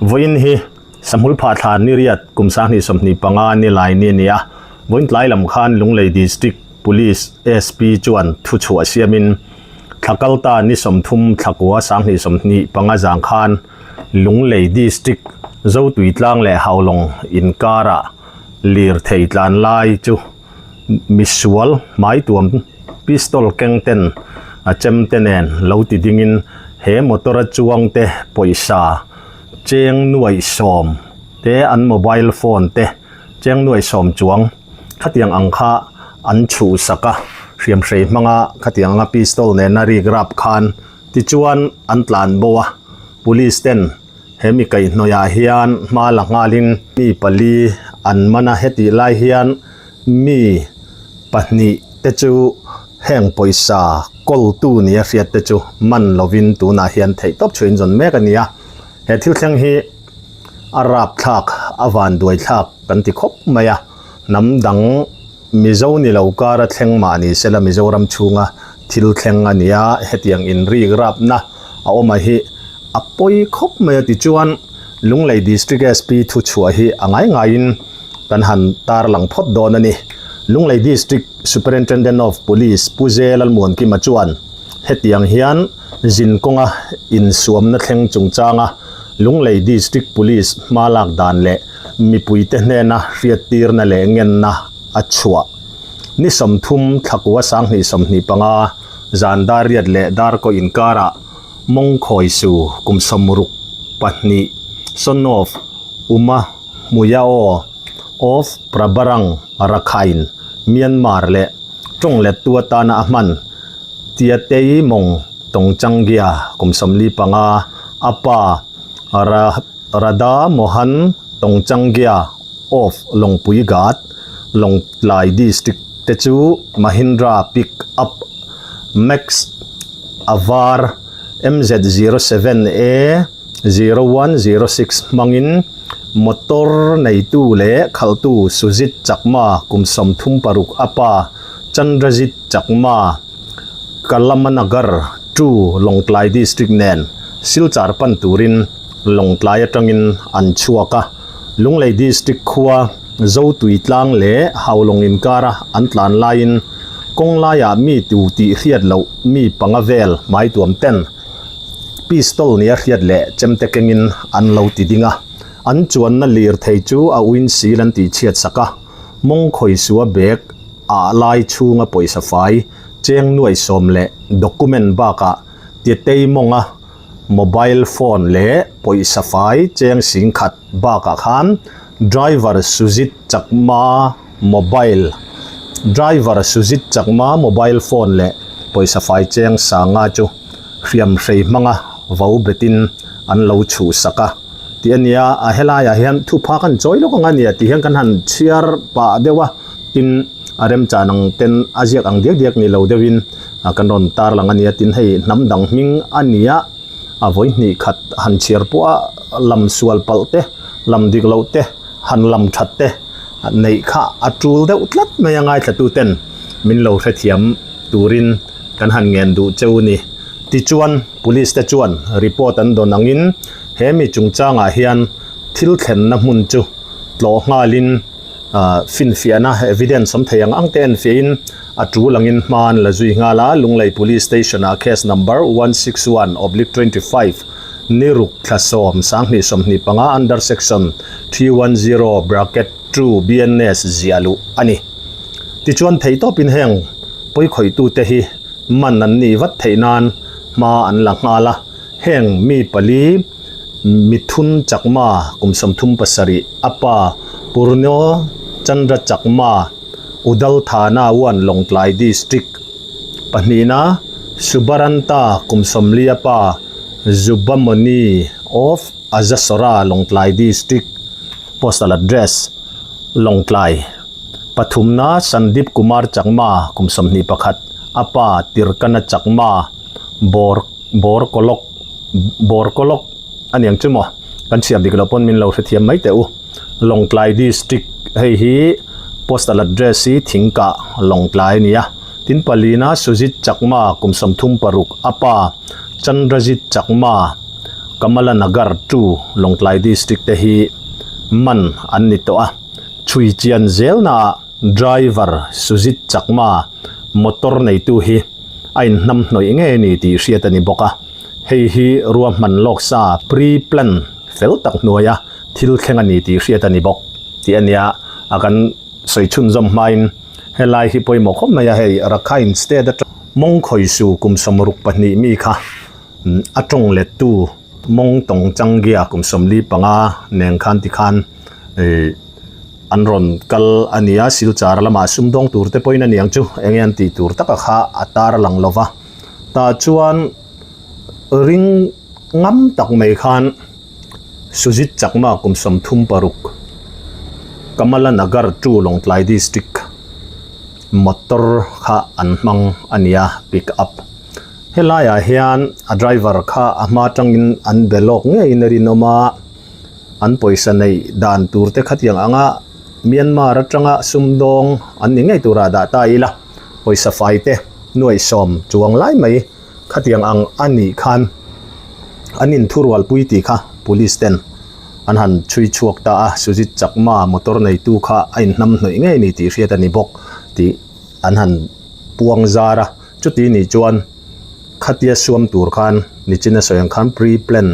Vawiin hi Sahmul Phahthla Niriat kum 2025 ni lai ni a ni a, vawiin tlai lam khan Lunglei District Police SP chuan thuchhuah siamin thla kalta ni 30 thlakua 2025 zang khan Lunglei District Zotuitlang leh Haulawng inkarah lirthei tlan lai chu misual hmaituam pistol keng ten a chem te nen lo ti dingin he motor a chuang te pawisa cheng nuaih sawm te an mobile phone te cheng nuaih sawm chuang khatiang ang kha an chhuhsak a hriamhrei hmanga khatiang anga pistol nena rik rap khan tichuan an tlan bo a police ten He mi kaihhnawihah hian hma la nghalin mi pali an man a, hetih lai hian mi pahnih te chu heng pawisa kawltu nia hriat te chu man lovin tunah hian theih tawp chhuah inzawn mek a ni a. He thil thleng hi a rapthlak, a vanduai thlak kan ti khawp mai a, hnam dang Mizo ni lo kara thleng mah ni sela Mizoram chhunga thil thleng a ni a, hetiang inrik rapna a awm a hi a pawi khawp mai a tichuan Lunglei District SP thuchhuah hi a ngai ngaiin kan han tarlang phawt dawn a ni. Lunglei District Superintendent of Police Pu Zelalmuankima chuan hetiang hian zin kawnga insuamna thleng chungchanga Lunglei District Police hma lak dan leh mipuite hnena hriattirna leh ngenna a chhuah. Ni 30 thlakua 2025 zan dar riat leh dar kaw inkarah Mawngkhawi Su kum 62 son of Uma Hmuyao of Prabarang Rakhine, Myanmar leh tawng lettu atana a hman Tiatei Mawng Tawngchanggia kum 45 a pa Ra Radha Mohan Tongchanggia of Lawngpui Ghat, Lawngtlai District te chu Mahindra Pick Up Max Avar MZ07A 0106 hmangin motor neitu leh khalhtu Sujit Chakma kum 36 a pa Chandrajit Chakma Kalamanagar to Lawngtlai District nen Silchar pan turin Lawngtlai atangin an chhuak a, Lunglei District khua Zotuitlang leh Haulawng inkara an tlan laiin kawng laiah mi tu tih hriat loh mi panga vel hmaituam ten pistol nia hriat leh chemte kengin an lo ti ding a, an chuanna lirthei chu a windshield an tihchhiat sak a, mawngkhawi sua bag ah lai chhunga pawisa fai cheng nuaih sawm leh document bakah Tetei mawnga mobile phone leh pawisa fai cheng sing khat bakah khan driver Sujit Chakma mobile driver Sujit Chakma mobile phone leh pawisa fai cheng sanga chu hriam hrei hmanga vo betin an lo chhuhsak a tih a nia a helaiah hian thupha kan chawi lawk ang a nia tih hian kan han chhiar pah deuh a tin a remchan ang ten a ziak ang diak diak ni lo deuhin kan rawn tar lang a nia tin hei hnam dang hming a nia a vawi hnih khat han chhiar pawh a lam sual palh te lam dik loh te han lam that te neih kha a tul deuh tlat mai a ngaithla tu ten min lo hrethiam turin kan han ngen duh cheu a ni. Tichuan police te chuan report an dawn angin he mi chungchangah hian thil thlenna hmun chu tlawh nghalin finfiahna evidence awm thei ang ang te enfiahin a tul angin hma an la zui nghal a, Lunglei Police Station ah case number 161/25 ni ruk thla sawm 2025 under section 310(2) BNS ziah luh a ni. Tichuan theihtawpin heng pawikhawih-tute hi man an nih vat theih nan hma an la nghal a, heng mi pali Mithun Chakma kum 37 a pa Purno Chandra Chakma Udal Thana 1 Lawngtlai District pahnihna Subaranta kum 40 a pa Zubamoni of Ajasora Lawngtlai District postal address Lawngtlai pathumna Sandip Kumar Chakma kum 21 a pa Tirkana Chakma Bor Borkolok Borkolok a niang chu maw kan chhiar dik loh pawn min lo hrethiam mai teh u. Lawngtlai District hei hi postal address hi Thingkah Lawngtlai a ni a. Tin palina Sujit Chakma kum 36 a pa Chandrajit Chakma. Kamala Nagar ii Lawngtlai District te hi man an ni tawh a, chhui chian zelnaah driver Sujit Chakma motor neitu hi a inhnam hnawih ngei a ni tih hriat a ni bawk a, hei hi ruahman lawk sa pre-plan fel tak hnuaia thil thleng a ni tih hriat a ni bawk tih a nia a kan sawi chhunzawm hmain helai hi pawimawh khawp mai a, hei Rakhine State atang mawng khawisu kum 62 mi kha a tawng lettu mawng tawng changgia kum 45 nen khan tikhan ih an rawn kal a ni a, Silchar lamah sumdawng tur te pawhin a ni ang chu enge an tih tur taka kha a tar a lang lova tah chuan ring ngam tak mai khan. Sujit Chakma kum 36, Kamala Nagar ii Lawngtlai District motor kha an hmang a ni a, pick up. Helaiah hian a driver kha a hma atangin an be lawk ngeiin a rinawm a, an pawisa neih dan tur te khatiang anga Myanmar atanga sumdawng an ni ngei turah dah ta ila, pawisa fai te nuaih sawm chuang lai mai. Khatiang ang a nih khan an inthurualpui tih kha police ten an han chhui chhuak ta a, Sujit Chakma motor neitu kha a inhnam hnawih ngei ni tih hriat a ni bawk tih an han puang zar a. Chuti nih chuan khatia suam tur khan nichina sawi ang khan pre-plan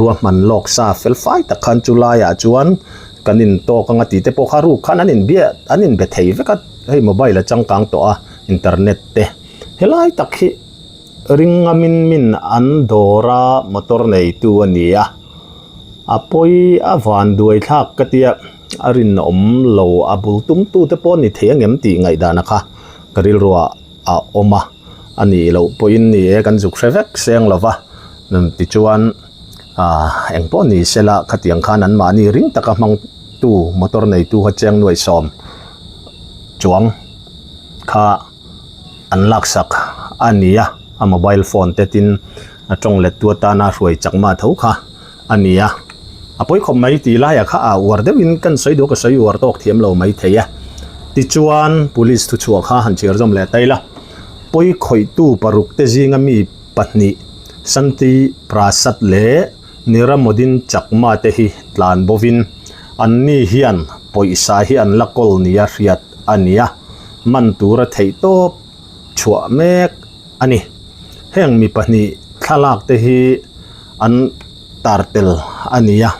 ruahman lawk sa fel fai tak khan chu laiah chuan kan intawk anga tih te pawh kha ruk khan an inbia an inbe thei vek a, hei mobile a changkang tawh a internet te. Helai tak hi ringamin min an dawr a motor neitu a ni a, a pawi a van duai thlak ka tia a rinawm lo a bul tum tu te pawh a ni thei angem tih ngaihdan a kha ka rilruah a awm a, a nih loh pawhin ni e kan zuk hre vek seng lo va tichuan ah eng pawh ni sela khatiang khan anmahni ring taka hmang tu motor neitu kha cheng nuaih sawm chuang kha. an laksak a ni a, a mobile phone te tin a tawng let tu atana hruai chak mah tho kha a ni a, a pawi khawp mai tih laiah kha a uar deuhin kan sawi duh a ka sawi uar tawk thiam lo mai thei a, tichuan police thuchhuah kha han chhiar zawm leh ta ila, pawi khawihtu paruk te zinga mi pahnih Shanti Prasad leh Niramodin Chakma te hi tlan bovin anni hian pawisa hi an la kawl nia hriat a ni a. man tura theih tawp chhuah mek a ni. Heng mi pahnih thlalak te hi an tar tel a ni a,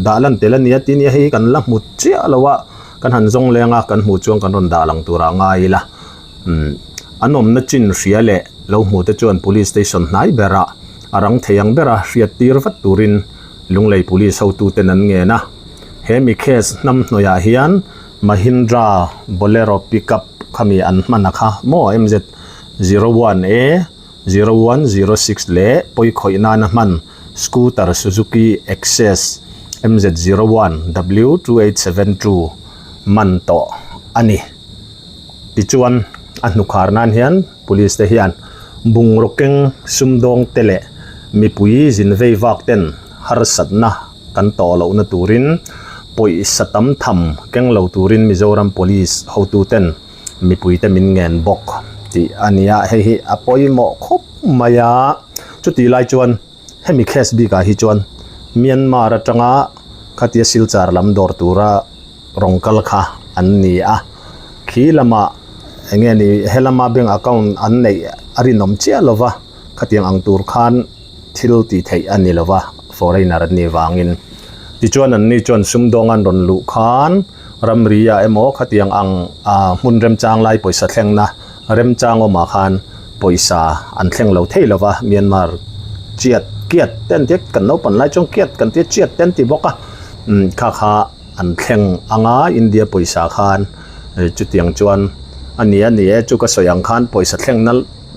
dah lan tel a ni a tih nia hei kan la hmu chiah lo a, kan han zawng leng a kan hmuh chuan kan rawn dah lang turah ngai ila. An awmna chin hria leh lo hmu te chuan police station hnai berah a rang thei ang bera hriat tir vat turin Lunglei police hotuten an ngen a. He mi case hnam hnuaiah hian Mahindra Bolero pickup khami an hman a kha maw MZ 01 A 0106 leh pawi khawih nana hman scooter Suzuki Access MZ 01 W 2872 man tawh a ni. Tichuan a hnukhar nan hian police te hian bungraw keng sumdawng te leh mipui zin vei vak ten harsatna kan tawh lohna turin pawisa tam tham keng lo turin Mizoram Police hotu ten mipui te min ngen bawk tih a ni a, hei hi a pawimawh khawp mai a, chutih lai chuan hemi case bikah hi chuan Myanmar atanga khatia Silchar lam dawr tura rawn kal kha an ni a, khi lamah eng nge ni helama bank account an neih a rinawm chiah lova khatiang ang tur khan thil tih theih a ni lova foreigner an nih vangin tichuan an ni chuan sumdawng an rawn luh khan ramri ah emaw khatiang ang ah hmun remchang lai pawisa thlengna remchang awmah khan pawisa an thleng lo thei lova Myanmar chiat kiat te an tia kan naupang lai chuan kiat kan tia chiat te an ti bawk a umm kha kha an thleng anga India pawisa khan chutiang chuan a ni a ni e chu ka sawi ang khan pawisa thlengna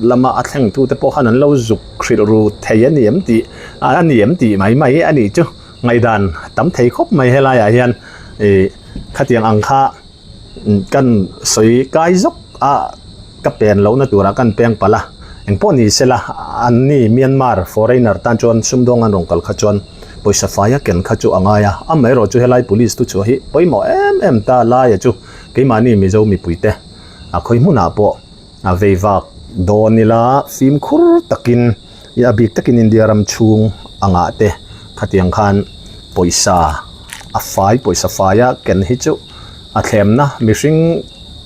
lama a thleng tu te pawh khan an lo zuk hrilh ru thei a ni em tih a ni em tih mai mai a nih chu ngaihdan tam thei khawp mai helaiah hian ih khatiang ang kha kan sawi kai zawk a ka pen lohna turah kan peng palh a engpawh ni sela an ni Myanmar foreigner tan chuan sumdawng an rawn kal kha chuan pawisa faia ken kha chu a ngai a amaherawh chu helai police tu chhuah hi pawimawh em em ta laia chu keimahni Mizo mipuite a khawi hmunah pawh. A vei vak dawn ila fimkhur takin i a bik takin India ram chhung angah te khatiang khan pawisa a fai pawisa faia ken hi chu a thlemna mihring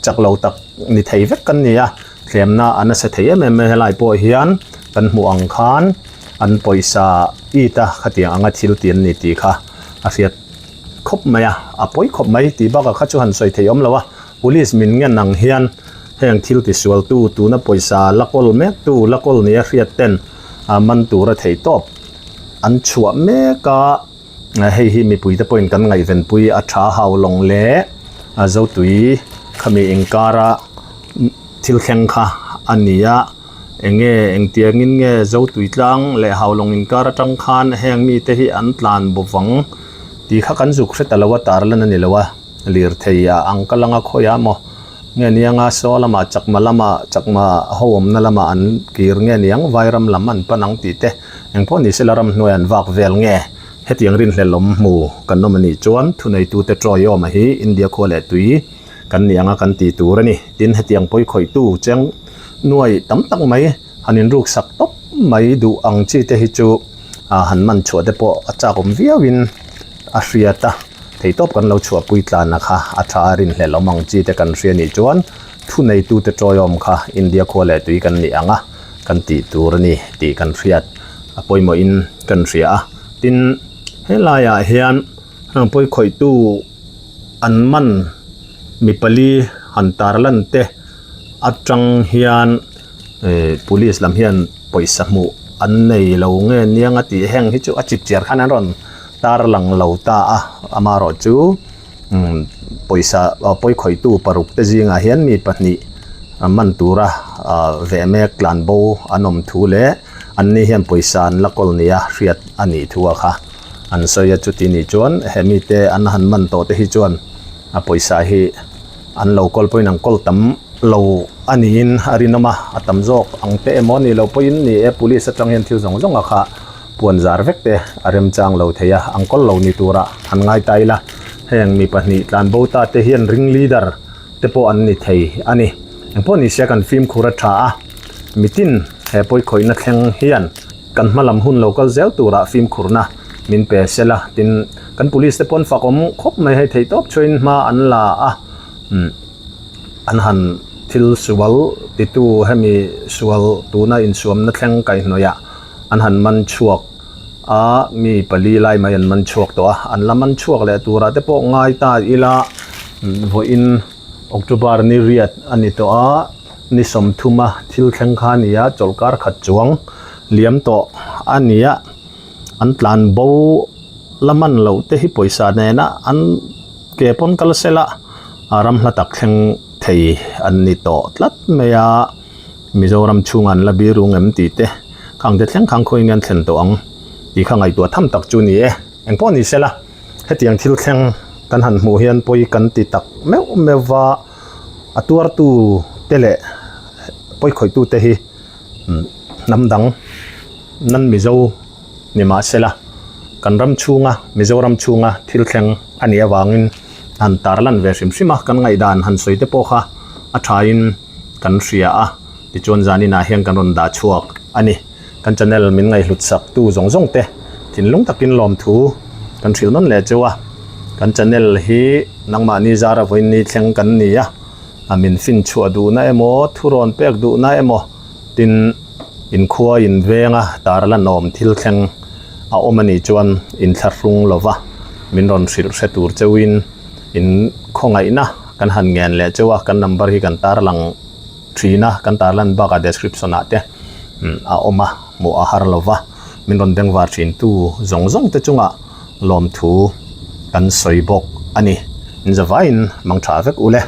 chak lo tak ni thei vek kan ni a thlemna a nasa thei em em mai helai pawh hian kan hmuh ang khan an pawisa it a khatiang anga thil ti an ni tih kha a hriat khawp mai a a pawi khawp mai tih bakah kha chu han sawi thei awm lo a police min ngen ang hian heng thil tisual tu tuna pawisa la kawl mek tu la kawl nia hriat ten a man tura thei tawp an chhuah mek a hei hi mipui te pawhin kan ngaihven pui a tha hau lawng leh a zotui khami inkara thil thleng kha a ni a eng nge engtiangin nge zotui tlang leh hau lawng inkar atang khan heng mite hi an tlan bawk ang tih kha kan zuk hre ta lo a tarlan a ni lo a lirthei ah ang ka lang a khawi ah maw nge nianga saw lamah chakma lamah chakma ho awmna lamah an kir nge niang vairam lam an pan ang tih te engpawh ni sela ramhnuai an vak vel nge hetiang rinhlelh awm hmu kan awm anih chuan thuneitute tawiawma hi India khua leh tui kan ni anga kan tih tur a ni tin hetiang pawi khawihtu cheng nuai tam tak mai han inruk sak tawp mai duh ang chi te hi chu ah han man chhuah te pawh a chak awm viau in a hriat a theitawp kan lo chhuahpui tlan a kha a tha a rinhlelh awm ang chi te kan hria nih chuan thuneitute tawiawm kha India khua leh tui kan ni ang a kan tih tur a ni tih kan hriat a pawimawh in kan hria a tin helai ah hian heng pawi khawih tu an man mi pali han tar lan te atang hian eh police lam hian pawisa hmuh an nei lo nge niang a tih heng hi chu a chip chiar khan an rawn tar lang lo ta a amaherawh chu umm pawisa pawi khawih tu paruk te zingah hian mi pahnih man tura ah veh mek tlan bo an awm thu leh an ni hian pawisa an la kawl nia hriat a nih thu a kha an sawi a chuti nih chuan he mite an han man tawh te hi chuan a pawisa hi an lo kawl pawhin an kawl tam lo a niin a rinawm a a tam zawk ang te emaw ni lo pawhin ni e police atang hian thil zawng zawng a kha puan zar vek te a remchang lo thei a an kawl lo ni tura han ngai ta ila heng mi pahnih tlan bo ta te hian ring leader te pawh an ni thei a ni engpawh ni se kan fimkhur a tha a mitin he pawikhawihna thleng hian kan hma lam hun lo kal zel turah fimkhurna min pe sela tin kan police te pawn fak awm khawp mai hei theih tawp chuain hma an la a umm an han thil sual titu hemi sual tuna insuamna thleng kaihhnawih ah an han man chhuak a mi pali lai mai an man chhuak tawh a an la man chhuak leh turah te pawh ngai ta ila vawiin October ni riat a ni tawh a ni sawmthuma thil thleng kha a ni a chawlhkar khat chuang liam tawh a ni a an tlan bo la man loh te hi pawisa nena an ke pawn kal sela a ram hla tak thleng thei an ni tawh tlat mai a Mizoram chhunga an la biru ngem tih te khang te thleng khang khawiin an thlen tawh ang tih kha ngaihtuah tham tak chu ni e engpawh ni sela hetiang thil thleng kan han hmuh hian pawi kan ti tak meuh meuh va a tuartu te leh pawi khawihtu te hi hnam dang nan Mizo ni mah sela kan ram chhunga Mizoram chhunga thil thleng a nih avangin han tarlan ve hrim hrim a kan ngaihdan han sawi te pawh kha a thain kan hria a tichuan zaninah hian kan rawn dah chhuak a ni kan channel min ngaihhlut sak tu zawng zawng te thinlung takin lawmthu kan hrilh nawn leh cheu a kan channel hi nangmahni zara vawiin ni thleng kan ni a a min fin chhuah duhna emaw thurawn pek duhna emaw tin inkhua invenga tarlan awm thil thleng a awm anih chuan inthlahrung lova min rawn hrilh hre tur cheuhin in khawngaihna kan han ngen leh cheu a kan number hi kan tarlang thin a kan tarlan bakah description ah te a awm a hmuh a har lova min rawn bengvar thin tu zawng zawng te chungah lawmthu kan sawi bawk a ni in zavaiin mang tha vek ule.